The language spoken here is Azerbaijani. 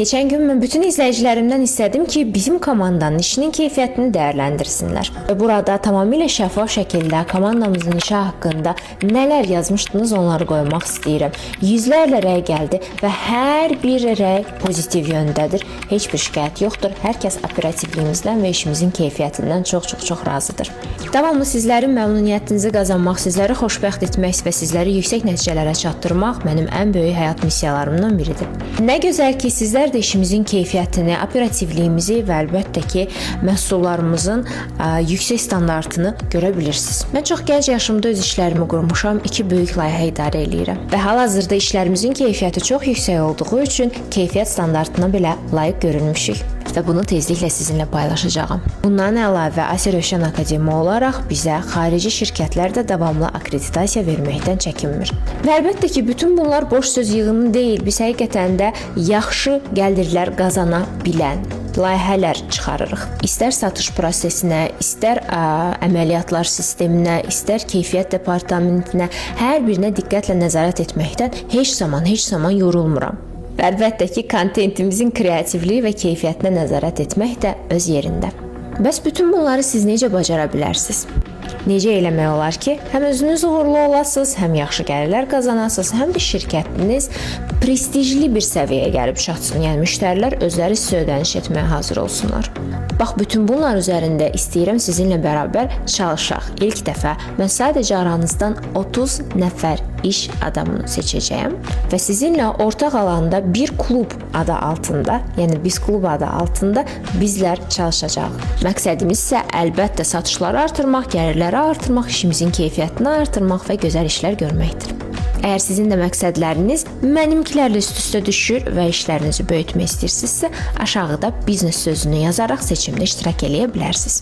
Keçən gün mən bütün izləyicilərimdən istədim ki, bizim komandanın işinin keyfiyyətini dəyərləndirsinlər. Və burada tamamilə şəffaf şəkildə komandamızın işi haqqında nələr yazmışdınız, onları qoymaq istəyirəm. Yüzlərlə rəy gəldi və hər bir rəy pozitiv yöndədir. Heç bir şikayət yoxdur. Hər kəs operativliyimizdən və işimizin keyfiyyətindən çox-çox-çox razıdır. Davamlı sizlərin məmnuniyyətinizi qazanmaq, sizləri xoşbəxt etmək və sizləri yüksək nəticələrə çatdırmaq mənim ən böyük həyat missiyalarımdan biridir. Nə gözəl ki, sizlər də işimizin keyfiyyətini, operativliyimizi və əlbəttə ki, məhsullarımızın yüksək standartını görə bilirsiniz. Mən çox gənc yaşımda öz işlərimi qurmuşam, iki böyük layihə idarə eləyirəm və hal-hazırda işlərimizin keyfiyyəti çox yüksək olduğu üçün keyfiyyət standartına belə layiq görülmüşük və bunu tezliklə sizinlə paylaşacağam. Bundan əlavə Asiya Rövşən Akademi olaraq bizə xarici şirkətlər də davamlı akkreditasiya verməkdən çəkinmir. Və əlbəttə ki, bütün bunlar boş söz yığını deyil. Biz həqiqətən də yaxşı gəlirlər qazana bilən layihələr çıxarırıq. İstər satış prosesinə, istər əməliyyatlar sisteminə, istər keyfiyyət departamentinə, hər birinə diqqətlə nəzarət etməkdən heç zaman, heç zaman yorulmuram. Və əlbəttə ki, kontentimizin kreativliyi və keyfiyyətinə nəzarət etmək də öz yerində. Bəs bütün bunları siz necə bacara bilərsiniz? Necə eləmək olar ki, həm özünüz uğurlu olasınız, həm yaxşı gəlirlər qazanasınız, həm də şirkətiniz prestijli bir səviyyəyə gəlib çatsın. Yəni müştərilər özləri sizə ödəniş etməyə hazır olsunlar. Bax, bütün bunlar üzərində istəyirəm sizinlə bərabər çalışaq. İlk dəfə mən sadəcə aranızdan 30 nəfər iş adamını seçəcəyəm və sizinlə ortaq alanda bir klub adı altında, yəni biz klub adı altında bizlər çalışacağıq. Məqsədimiz isə əlbəttə satışları artırmaq, gəlirləri artırmaq, işimizin keyfiyyətini artırmaq və gözəl işlər görməkdir. Əgər sizin də məqsədləriniz mənimkilərlə üst-üstə düşür və işlərinizi böyütmək istəyirsinizsə, aşağıda biznes sözünü yazaraq seçimdə iştirak eləyə bilərsiniz.